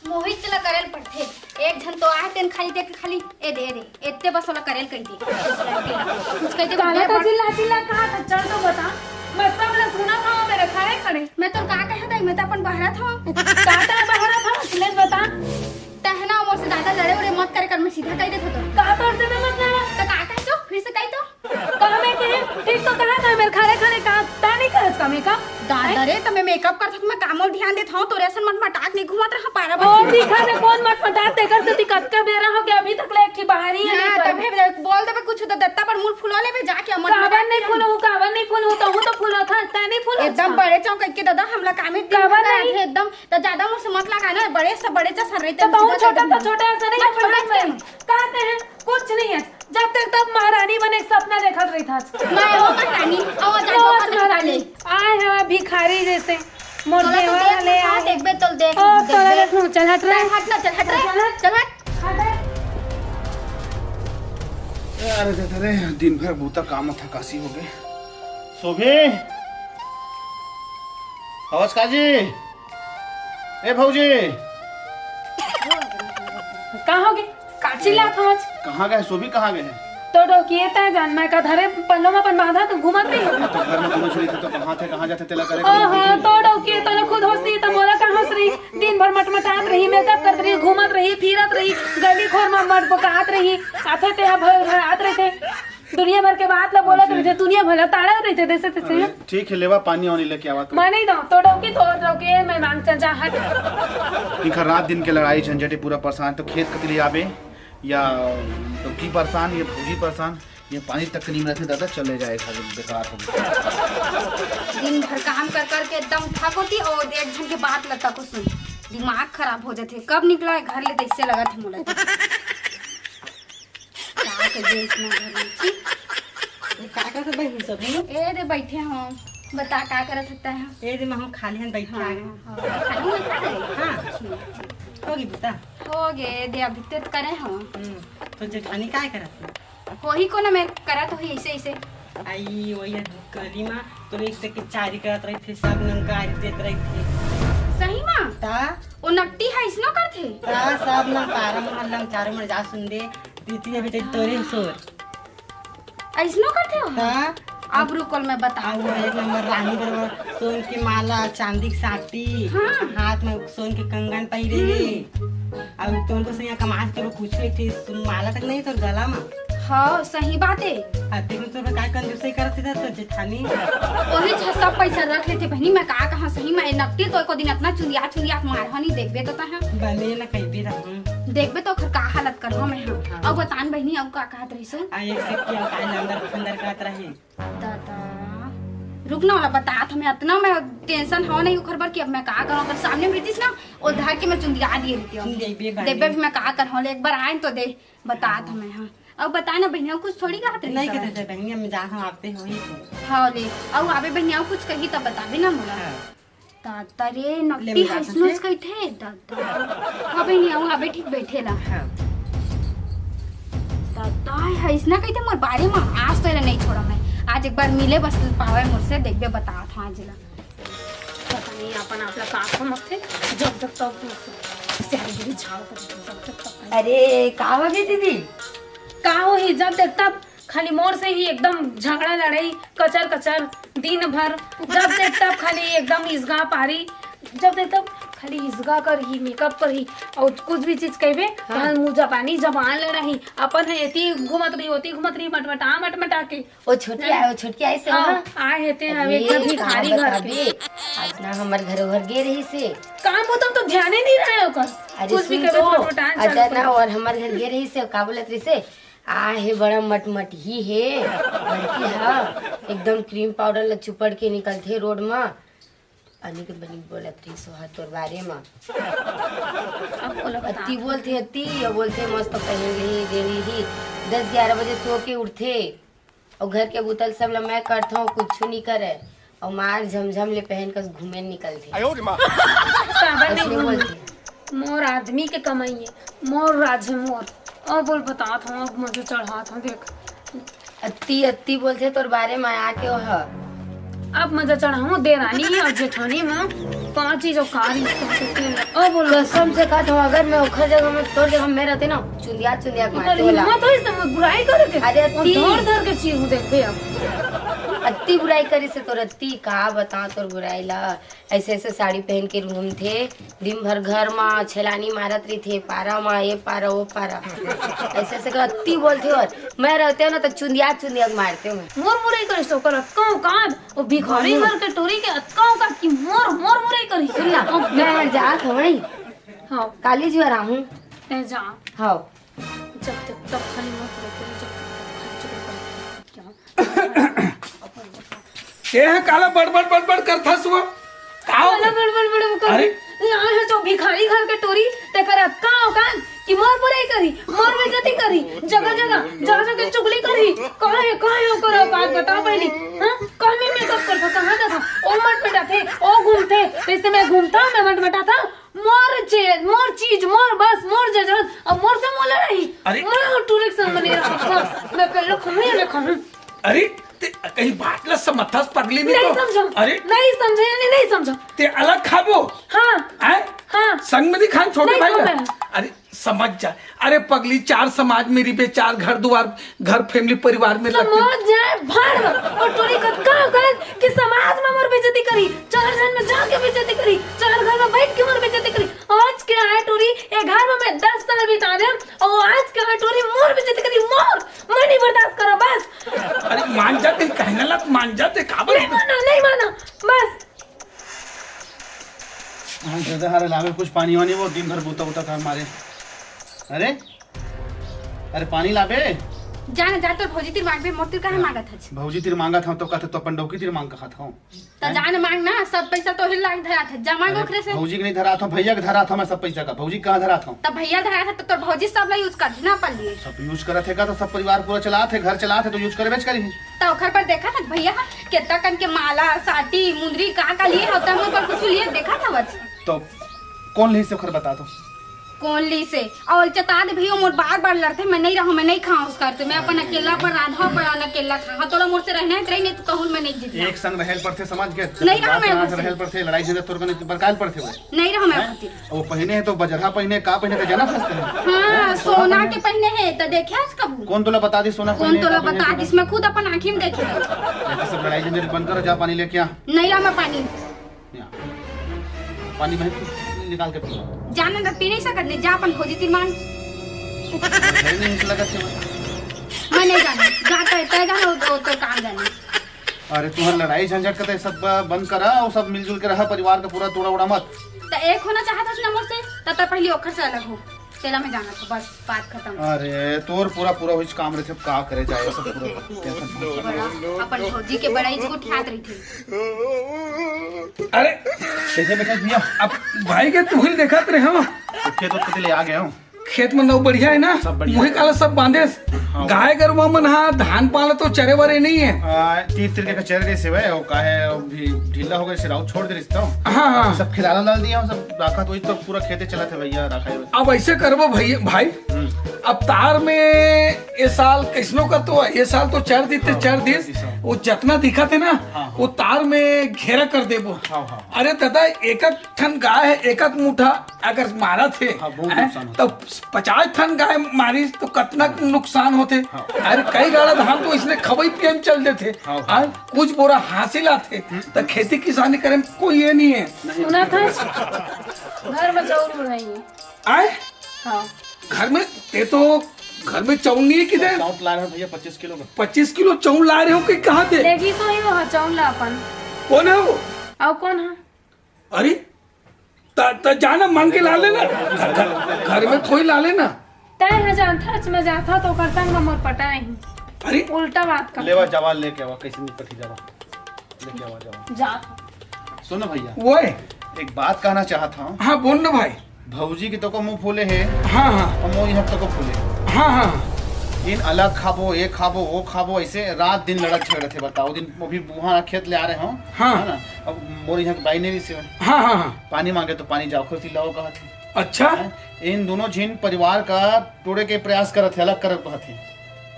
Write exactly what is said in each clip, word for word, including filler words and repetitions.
मोहित ला करे ल पड़थे। एक झन तो आए, तेन खाली देख के खाली, "ए दे, ए दे।" एते बस ओला करे ल कहि दे। कुछ कहि दे, काला बे, तो चिल्ला चिल्ला कहा था, चल तो बता। मैं सब ला सुना था, मेरे खड़े खड़े। मैं तो का कहे दाई, मैं तो अपन बहरा था। का था बहरा था, ले बता। तहना मोर से ज्यादा लड़े उड़े मत करे कर, मैं सीधा कहि देथों तो। का तोर से मैं मत लड़ा। तो का कहे तो? फिर से कहि तो। कहाँ मैं कहे? ठीक तो कहा था, मेरे खड़े खड़े कहा, ता नहीं कहत का makeup? दादा रे, त मैं makeup करत हूँ, मैं काम और ध्यान देत हूँ, तोरे असन मत मटाक नहीं घूमत रहा पारा ओ, बच्ची। दिखा दे कौन मत मटाक, तेकर से ती कतका बेरा हो गया, अभी तक ले एक ठे बाहरी है हाँ, नहीं तब पर। हे बोल देबे कुछ तो दत्ता पर मुंह फुला लेबे जाके अमन काबर नहीं फुलहूँ, काबर नहीं फुलहूँ, तहूँ तो फुला था, तै नहीं फुला एकदम था। बड़े चौक के दादा, हमला कामे काबर नहीं? एकदम, त ज्यादा मुंह से मत लगा ना, बड़े से बड़े चा सर रही तो तहूँ सीधा छोटा कह तो देना। छोटा ऐसा नहीं मैं छोटा छोटा से। कहते हैं, कुछ नहीं है, जब तक तब महारानी बने के सपना देखत रही था। मैं वो महारानी, आवाज आज बहुत महारानी। आए हवा भिखारी जैसे, मोर चलो तो देवर देख ले हाँ, आए। देखबे तो देख, ओ, तोरा देखबे। देखनू, चल हट रे। चल हट ना, चल हट रे। चल हट। चल हट। अरे दादा रे, दिन भर बूता काम थकासी हो गए। शोभी, अवस का जी, ए भौजी। का हो गे? का चिल्लात हवस? कहाँ गए शोभी, कहाँ गए हैं? तो डौकी ए तै जान, मैं का धरे पल्लो में अपन बांधा तो घूमत रही। तो घर में घूमत रही तो कहाँ थे, कहाँ जाते, तेला करे ओहो, तो डौकी ए तोला खुद होश रही, तो मोला का होश रही? दिन भर मटमटात रही, makeup करत रही, घूमत रही, फिरत रही, गली खोर में मटमटात रही, आथे ते हा भर भर आत रही थे। दुनिया भर के बात ला बोलत रहिथे, दुनिया भर ला ताड़त रहिथे, जैसे तैसे। अरे, ठीक है, लेवा पानी वानी लेके आवा तो। मैं नहीं दो, तो डौकी, तो डौकी, मैं मांग चल जा, हट। इनका रात दिन के लड़ाई झंझट है, पूरा परेशान, तो खेत कति ले आबे, या तो की परेशान, ये भौजी परेशान, ये पानी तक नहीं मिलते दादा, चले जाए घर, बेकार हो गया। दिन भर काम कर कर के एकदम थक होती और एक झन के बात लगता कुछ सुन, दिमाग खराब हो जाते, कब निकला है घर ले तो इससे लगा थे मोला तो। का कर दे इसमें घर में, छी। ये का करत बहिनी सब, हम्म? ए दे, बैठे हो, बता का करत होता है? ए दे, मैं हम खाली हन बैठे हाँ, आए। हाँ, खाली हन बैठे आए? हाँ। हो गई बता। हो गए दे, अभी ते करे हो। हम्म, तो जेठानी काय करत है? वही को ना मैं करत होही ऐसे ऐसे। आई, वही गली में तो एक से के चारी करत रही थे, सब नंग गारी देत रही थे। सही में? ता? वो नकटी है, इसनो करथे? ता सब ना पारा मोहल्ला में चारों में जा सुन दे, दीदी अभी तक तोरे शोर। ऐसनो करथे हो? ता? अब रुको, मैं बता। आ, वो एक नंबर रानी बरोबर सोन की माला, चांदी की साटी, हाँ। हाथ में सोन के कंगन पहिरे हे। हम्म। अब तोर को सैया कमास तोर कुछ एक ठे माला तक नहीं तोर गला में। हाँ, सही बात है। आ, देखो तोर का कंजूसई करत हे तो जेठानी। वही छ सब पैसा रख लेथे बहनी, मैं का कहा सही में नकटी तो एको दिन इतना चुंदिया चुंदिया मार हनी देखबे तो तहा। बने ना कहीं भी रहूं। देखबे तो ओकर का हालत करहूं मैं, हाँ। हाँ। अब बतान बहनी, अब का कहत रही सो? आ, एक से किया का अंदर अंदर कहत रही। दादा, रुक ना, ओला बतात हमें, अतना मैं tension हो नहीं ओखर बर कि अब मैं का करूं। अगर सामने में रहितिस ना, ओ धर के मैं चुंदिया दिए रहिती हूँ। सुन, देबे बानी। देबे भी मैं का करहूं, ले एक बार आए तो दे, बतात हमें, हाँ। अब बता ना बहिनी, कुछ थोड़ी कहत रही नहीं सब। कहते थे बहिनी, हम जात हम आपते हो ही तो। हाँ ले, अब आबे बहिनी, अब कुछ कही तब बताबे ना मोला। हाँ। दादा रे, ले नकटी मैं जात हंसनुस हंसे। कहिथे, दादा। हाँ बहिनी, अब आबे ठीक बैठे ला। हाँ। दादा, है इसना कहिथे मोर बारे में, आज तो एला नहीं छोड़ा मैं। आज एक बार मिले बस पावे मोर से, देखबे बतात हूँ आज ला। पता नहीं अपन आप ला का समझथे, जब जब तब प्यारी दीदी झाड़ कर जब जब तब। अरे, का हो गई दीदी? का होही, जब देख तब खाली मोर से ही एकदम झगड़ा लड़ाई, कचर कचर, दिन भर जब देख तब खाली एकदम इसगा पारी, जब देख तब खाली इसगा करही, makeup करही, और कुछ भी चीज कहबे, हाँ। तहन मुंह जबानी जबान लड़ाही, अपन है एती घूमत रही, ओती घूमत रही, मटमटा मटमटा के। ओ छोटी आए, ओ छोटकी आए से हाँ, वहाँ? आए हे ते हवे अरे, एकदम भिखारी का घर के। बताबे, आज ना हमर घर ओहर गे रही से। काम होता तो ध्यान ही नहीं रहा ओकर। अरे कुछ भी सुन कबे तो, फटफटान चालू अच्छा ना, कर। और हमर घर गे रही से, का बोलत रही से? आ हे बड़ा मटमट ही हे, बड़की हा, एकदम cream powder ला चुपड़ के निकलथे रोड म। अनिक बनिक बोलत रही सोहा तोर बारे म। अब ओला बता। अति बोलथे, अति, या बोलथे मस्त पहन ली, रेंग ली, दस ग्यारह बजे सो के उठथे। अउ घर के बुता ल सब ल मैं करथौं, कुछु नी करय। अउ मार झमझम ले पहन कस घूमे निकलथे। काबर नहीं अइसने घूमही? बोलथे। मोर आदमी के कमाई हे, मोर राज हे मोर। अब बोल बतात हौं, अब मजा चढ़ात हौं, देख। अत्ती, अत्ती बोलथे तोर बारे म आके ओह। अब मजा चढ़ाहूं देरानी अउ जेठानी म। पांच ही जो कार इस तरह से तेल। ओ बोलो। कसम से कहत हूँ, अगर मैं ओखर जगह में, तोर जगह में रहते ना, चुंदिया चुंदिया के मारते तोर होला। हिम्मत होइस त मोर बुराई करे के? अरे वो अति धर धर के चीर देखबे अब। अति बुराई करिस हे तोर, अति का बताओ तोर बुराई ला। ऐसे ऐसे साड़ी पहन के घूमथे, दिन भर घर मा छेलानी मारत रहिथे, पारा मा ये पारा वो पारा, ऐसे ऐसे कर अति बोलथे। और मैं रहते हो ना तो चुंदिया चुंदिया के मारते हो। मोर बुराई करिस ओकर अतका औकात, वो भिखारी घर के टूरी के अतका औकात कि मोर मोर बुराई करिस। सुन ना, मैं हर जात हूँ। हाँ। काली जी आ रहूँ। ए जा। हाँ। जब तक तब खाली मत रोको, जब तक तब खाली चुगल करते हो। ये है काला बड़बड़ बड़बड़ करथस वो। का हो? काला बड़बड़ बड़बड़ कर। अरे। लाए है तो भिखारी घर के टोरी, तेकर अतका औकात कि मोर बुराई करी, मोर बेइज्जती करी, जगह जगह जा जा के चुगली करी। का है, का है ओकर औकात बताओ पहली। हाँ? कहाँ में मेकअप करता, कहाँ जाता? ओ मठ में जाते, ओ घूमते, जैसे मैं घूमता, मैं मट मटाता। मोर चीज, मोर चीज, मोर बस, मोर जजन, अब मोर से मोला रही। अरे। मैं टूरी के संग में नहीं रहूँ, बस। मैं पहले खाऊँ या मैं खाऊँ। अरे, ते कहीं बात ला समझथस पगली नहीं नहीं तो? समझो। अरे। नहीं समझो, यानी नहीं समझो। ते अलग खाबो? हाँ। आय? हाँ। संग में नहीं खान छोटे नहीं भाई खाऊँ ला? मैं। अरे, समझ जा। अरे पगली, चार समाज में रिबे, चार घर दुआर, घर फैमिली परिवार में लगते। समझ जाए भाड़ में। और टूरी कतका औकात कि समाज में मोर बेइज्जती करी, चार जन में जाके बेइज्जती करी, चार घर में बैठ के मोर बेइज्जती करी। आज के आए टूरी, ए घर में मैं दस साल बिता दे, और आज के आए टूरी मोर बेइज्जती करी, मोर, मैं नहीं बर्दाश्त करो बस। अरे मान जा, तेरी कहने लग मान जा, ते काबर नहीं माना, नहीं माना, बस। हाँ, दादा, अरे लावे कुछ पानी वानी, वो दिन भर बूता बूता कर मारे। अरे, अरे पानी लाबे। जा ना, जा, तोर भौजी तिर मांगबे, मोर तिर काहे मांगत हच? भौजी तिर मांगत हूँ तो कहते तो अपन डौकी तिर मांग कहत हूँ। त जा ना मांग ना, सब पैसा तो हिल लाग धरात है, जा मांग अरे ओकरे से। भौजी के नहीं धरात हूँ, भैया के धरात हूँ मैं सब पैसा का। भौजी कहाँ धरात हूँ? त भैया धरात है तो तोर भौजी सब ला यूज कर ना अपन लिए। सब यूज करत है का? तो सब परिवार पूरा चलात है, घर चलात है तो यूज करबेच करी। त ओखर पर देखा था भैया, केतना कन के माला, साटी, मुंदरी, का का लिए होता है, पर कुछ लिए देखा था बस। तो कौन ली से ओखर बता तो। कौन ली से? और चता दे भैया, मोर बार बार लड़ते, मैं नहीं रहूं, मैं नहीं खाऊं उसका, तो मैं अपन अकेला पर रांधा पर अकेला खाऊं। हाँ, तोला मोर से रहना है, रही नहीं तो कहूं मैं नहीं जीत एक संग रहल पड़थे समाज के। नहीं रहा मैं बात रहल पड़थे, लड़ाई झगड़ा तोर कने बरकाल पड़थे वो। नहीं रहा मैं हैं? खातिर। वो पहने है तो बजरहा पहने, का पहने तो जाना फंसते हैं। हाँ, हैं? सोना सोना पहने। के पहने है, तो देखे आज कबू? कौन तोला बता दी सोना कौन पहने, तोला का पहने बता तोला? दी? मैं खुद अपन आँखी में देखे। ये तो सब लड़ाई झंझट बंद करो, जा पानी लेके आ। नहीं रहा मैं पानी। यहाँ। पानी बहन निकाल के पी। जाने तो पी नहीं सकत, नहीं जा अपन भौजी तिर मांग। घर नहीं निकला करते हो। मैं नहीं जाना, जा तय, तय जाना, वो तो, तो काम जाना। अरे तुम्हार लड़ाई झंझट का तो सब ब-, बंद करा और सब मिलजुल के रहा, परिवार का पूरा तोड़ा उड़ा मत। तो एक होना चाहत हस ना मोर से, तब तक पहले ओखर से अलग हो। तेला में जाना था, बस बात खत्म। अरे तोर पूरा पूरा हुई काम रहे थे, का करे जाए सब पूरा। बड़ा, अपन भौजी के बड़ा इज्जत उठात रही थे। अरे कैसे बैठा भैया? अब भाई के तू ही देखत रहे हो। खेत उत के ले आ गए हो। खेत में नौ बढ़िया है ना? सब बढ़िया। मुही काला सब बांधे। हाँ। गाय गरवा मन हा धान पाला तो चरे वरे नहीं है। आ, तीर तीर के चर गए से वो काहे अभी ढीला हो गए से राउत छोड़ दे रिश्ता। हाँ, हाँ। सब खिलाना डाल दिया, सब राखा तो, तो पूरा खेते चला था भैया, राखा ही। अब ऐसे करबो भैया, भाई। हम्म। अब तार में ये साल कैसनो कर तो, ये साल तो चर दी थे, हाँ, चर दी। चर दी, हाँ। वो जतना दिखा थे ना, हाँ, हाँ। वो तार में घेरा कर देबो। हाँ, हाँ। अरे दादा, एक एक ठन गाय है, एक एक मुठा अगर मारा थे, हाँ, बहुत हैं, नुकसान होता तो है। पचास ठन गाय मारी तो कतना नुकसान होते। हाँ। अरे कई गाड़ा धान तो इसने खबई पिए में चल देते। हाँ, हाँ। आज कुछ बोरा हासिल आते, हम्म। तो खेती किसानी करे में कोई ये नहीं है। नहीं। सुना था, घर में चाउर बनाइए। आए? हाँ। घर में, ते तो घर में चाउर नहीं है किधर? चाउर ला रहे हो भैया, पच्चीस किलो का। पच्चीस किलो चाउर ला रहे हो कि कहाँ थे? देखी सो ही वो चाउर ला अपन। कौन है वो? और कौन है? अरे, त, त जाना मांग के ला लेना। घर, घर में थोड़ी ला लेना। तय है जानता, आज मैं जाता तो करता हूँ, मोर पटा नहीं। अरे। उल्टा बात कर। लेवा जावा लेके आवा, कैसे नहीं पटी जावा। लेके आवा जावा। जा। सुनो भैया। वो है। एक बात कहना चाहता हूँ। हाँ, बोल ना भाई। भौजी के तो को मुंह फूले है। हाँ, हाँ। और मोर यहाँ तो को फूले। हाँ, हाँ। इन अलग खाबो, ये खाबो, वो खाबो, ऐसे रात दिन लड़त झगड़त है, बताओ। दिन अभी वहाँ खेत ले आ रहे हो, हाँ। है ना? अब मोर यहाँ के बाई नहीं से हाँ, हाँ, हाँ। पानी मांगे तो पानी जाओ, खुद लाओ कहा थे। अच्छा। हैं? इन दोनों झिन परिवार का टोड़े के प्रयास करत है, अलग करत कहत है।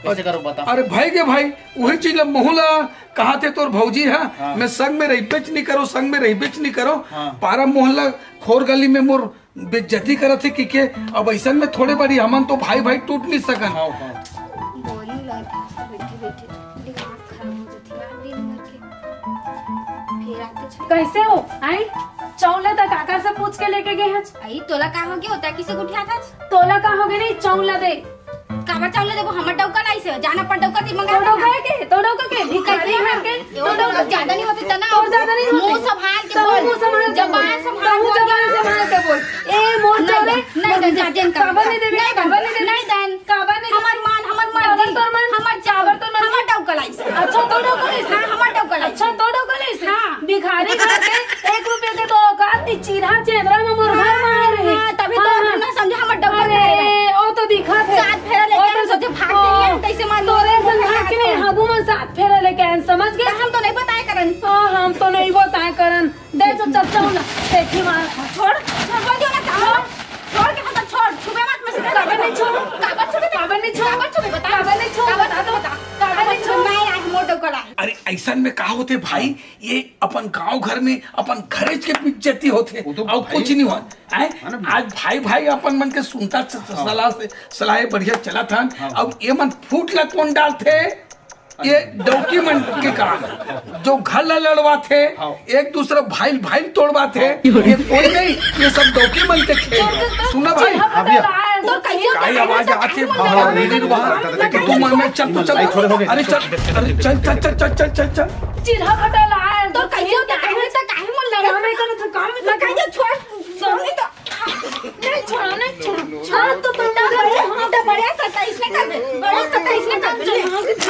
कइसे करो बता? अरे भाई के भाई, उही चीज ला महूं ला कहाथे तोर भौजी ह, हाँ। मैं संग में रहिबेच नहीं करो, संग में रहिबेच नहीं करो। हाँ। पारा मोहल्ला खोर गली में मोर बेइज्जती करत हे कि के। अब अइसन में थोड़े बड़ी हमन तो भाई भाई टूट नहीं सकन। हाँ, हाँ। बोरिंग लगत हे बैठे बैठे, दिमाग खराब हो जाथे यार दिन भर के। फिर आके छो- कइसे हो? आए? चाउर ला त काकर से पूछ के लेके गे हच? आई, तोला का हो गया होता, किसे उठा था? तोला का हो गया नहीं, चाउर ला दे। काबर चाउर ला देबो, हमर डौका लाइस हे, जाना पर डौका ती मंगा तो डौका है के? तो डौका के? भिखारी है के? तो डौका ज्यादा नहीं होते तना। तो ज्यादा नहीं होते। मुंह संभाल के तो बोल। मुंह संभाल के जबान बोल। संभाल तो के बोल। जबान संभाल के बोल। ए, मोर नहीं, चले। नहीं, नहीं, जा, जेन का। काबर नहीं देबे? नहीं, काबर नहीं देबे? नहीं, नहीं। काबर नहीं देबे? हमर मान, हमर काबर मर्जी। तोर मान? हमर चावर, तोर मान? हमर डौका लाइस हे। अच्छा, तो डौका लाइस हे? हाँ, हमर डौका लाइस हे। अच्छा, तो डौका लाइस हे? हाँ। भिखारी घर के एक रुपया के तो औकात नहीं, चीरहा चेंदरा में मोर घर में आ रहे। हाँ, तभी तो हाँ, हाँ। ना समझे, हमर डौका अरे, लाइस हे। ओ तो दिखा थे। सात फेरा लेके ओ तो आए, सोचे भाग ओ, के नहीं आए, कैसे मान तोरे लो? संग भाग के नहीं, हगू मन सात फेरा लेके आए, समझ गए? तो हम तो नहीं बताए करन। हाँ, हम तो नहीं बताए करन। दे तो चल, चल ना, देखी मार। छोड़, छोड़, बोल दियो ना, छोड़। छोड़ के हम तो छोड़, छुबे मत, मैं सीधा काबर नहीं छोड़? काबर छुबे? काबर नहीं छोड़? काबर छुबे बता? काबर नहीं छोड़? काबर बता तो बता। काबर नहीं छोड़? मैं आए, मोर डौका लाए। अरे, अइसन में का होथे भाई, ये अपन गांव घर में अपन घरेच के बेइज्जती होथे, वो तो अउ भाई कुछ नहीं होत। आए? है ना? आज भाई भाई अपन मन के सुनता स-, स-, हाँ। सलाह से, सलाह बढ़िया चलत हन। हाँ। अब ये मन फूट ला कौन डालथे? ये डौकी मन के काम हे। जो घर ला लड़वाथे, हाँ। एक दूसरा भाई भाई तोड़वाथे, हाँ। ये कोई नहीं, ये सब डौकी मन के खेल हे। सुन ना भाई, हाँ भैया। तो कैसे काई आवाज आथे, हाँ, हाँ, हाँ, हाँ, हाँ, तू मन में चल, तू चल। अरे थोड़े हो गए। अरे चल, अरे चल, चल, चल। चिल्हा फटा ला है। तो कैसे होता है? काहे तो काहे मन लगा? काम है, करो तो काम है। मैं कह दे, छोड़, छोड़ नहीं तो। नहीं, छोड़ो, नहीं, छोड़ो। छोड़ तो तुम तो बड़े, हम तो बड़े सत्ताईस में कर दे। बड़े सत्ताईस में कर दे।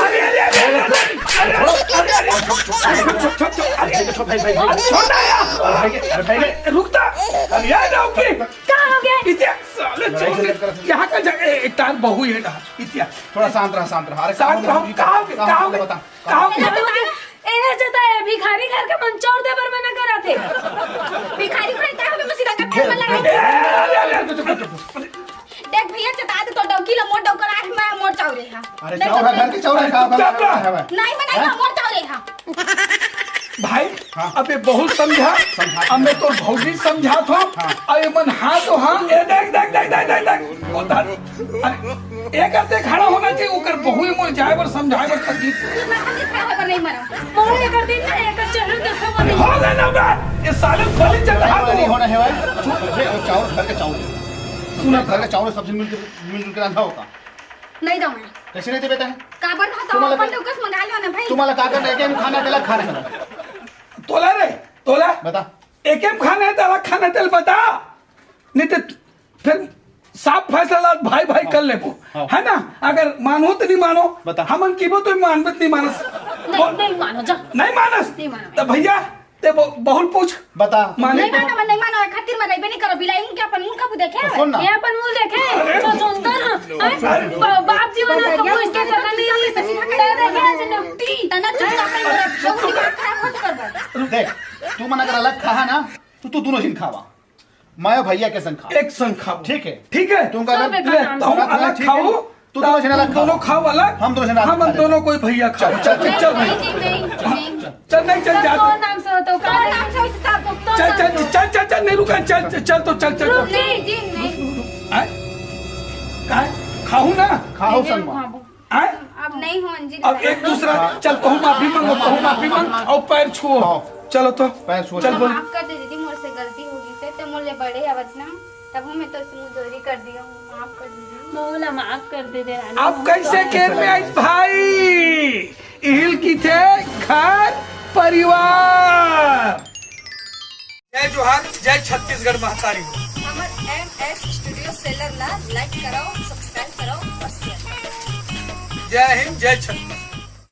अरे, अरे, अरे, अरे, अरे, अरे, अरे, अरे, छोड़, छोड़, छोड़, अरे, छोड़, भाई, भाई, भाई, छोड़ ना यार। अरे, भाई, अरे, भाई, रुक जा। अरे, यार, ना, ओके। का हो गया? इतिया, साले, छोड़ दे। यहाँ का जगह, ए, तार बहू है ना, इतिया। थोड़ा शांत रहा, शांत रहा। अरे, शांत रहा, कहाँ हो गए, कहाँ हो गए, बता। कहाँ हो गए? एला जता है, भिखारी घर के मन चाउर दे बर मना करत हे। भिखारी घर का हमें मसीदा का फेर में लड़ाई। ए, अरे, अरे, अरे, चुप, चुप, चुप, चुप। देख भैया, जता दे तो डौकी ला मोर डौका लाए, मैं मोर चाउर हा। अरे, अरे, चाउर हा, घर के चाउर हा, अरे, का चुप, चुप, बना है भाई? नहीं, मैं नहीं, हाँ? मोर चाउर हा। भाई, हाँ। अब ये बहुत समझा, समझा। अब मैं तो भौजी समझात हूँ। हाँ। अब ये मन हाँ तो हाँ, ये देख, देख, देख। ओ, धर। अरे, एकर ते खड़ा होना चाहिए, ओकर बहू मोर जाए बर समझाए बर तकलीफ। मैं खाली खड़ा होकर नहीं मरा। मोर एकर दिन ना, एकर चेहरा देखा वो नहीं। हो गए ना बे, ये साले बलि चढ़ा दो। नहीं होना है भाई। चुप। अरे, वो चाउर, घर के चाउर। सुना घर के चाउर, सब्जी मिलके, मिलजुल के रंधा होता। नहीं दो मैं। कैसे नहीं दे बेटा है? काबर था तो तुम्हारा अपन कर-, लोग कस मंगा लो ना भाई। तुम्हारा काका ने के खाना तेला खाना है। तोला रे, तोला। बता। एके म खाना हे, तेला खाना हे, तेला बता, नहीं तो फिर साफ फैसला ला भाई भाई हाँ। कर लेबो, हाँ। है ना? अगर मानो तो नहीं मानो, बता। हमन कीबो तो मानबे नहीं मानस। नहीं, नहीं मानो, जा। नहीं मानस? नहीं मानो। तो भैया, ते ब-, बहुत पूछ। बता। माने नहीं मानो, मैं नहीं मानो, खातिर मैं रहिबे नहीं करो, बिलाई मुंह के अपन मुंह कबू देखे तो है? सुन ना। ये अपन मुंह देखे, अरे। तो सुंदर, हैं? अरे। ब-, बाप जी बना कबू इसके साथ नहीं, नहीं, नहीं, नहीं, देखे आज नकटी। तना चुपचाप नहीं रहो, जो दिमाग खराब मत कर बस। देख, तू मन अगर अलग खाहा ना, तो तू दोनों झिन खावा। मैं भैया के संग खा। एक संग खाओ। ठीक है। ठीक है। तुम का सब अलग एक ले, नाम तुम से। अलग ठीक है। खाओ, तू दोनों जने अलग तुम दोनों खाओ। खाओ अलग। हम दोनों जने अलग हम खा दोनों लेंगे। कोई भैया खाओ। चल, चल, चल, चल भाई। नहीं, नहीं, नहीं। चल, नहीं, चल, सब जा। कौन नाम से हो तो कौन नाम से हो, सब। चल, चल, चल, चल, चल, नहीं रुका, चल, चल, चल, तो चल, चल, चल। नहीं, जी, नहीं। आय? काय? खाहू ना? खाओ नहीं, संग में। खाबो। आय? अब नहीं हो अंजी अब लड़ाई। एक दूसरा, चल, कहूँ माफी मांगो, कहूँ माफी मांग, और पैर छुओ। हाँ। चलो तो। पैर छुओ। चल बोल। माफ कर दे दीदी, मोर से गलती हो गई से, ते मोर ले बड़े आवत ना, तब मैं तो मुंह जोरी कर दिया हूँ, माफ कर दीदी। मोला माफ कर दे दे रानी। अब कैसे केर में आई भाई? इहिल की थे घर परिवार। जय जोहार, जय छत्तीसगढ़ महतारी। हमर एम एस स्टूडियो सेलर ला लाइक कराओ, सब्सक्राइब कराओ और शेयर कराओ। जय हिंद, जय छत्तीसगढ़।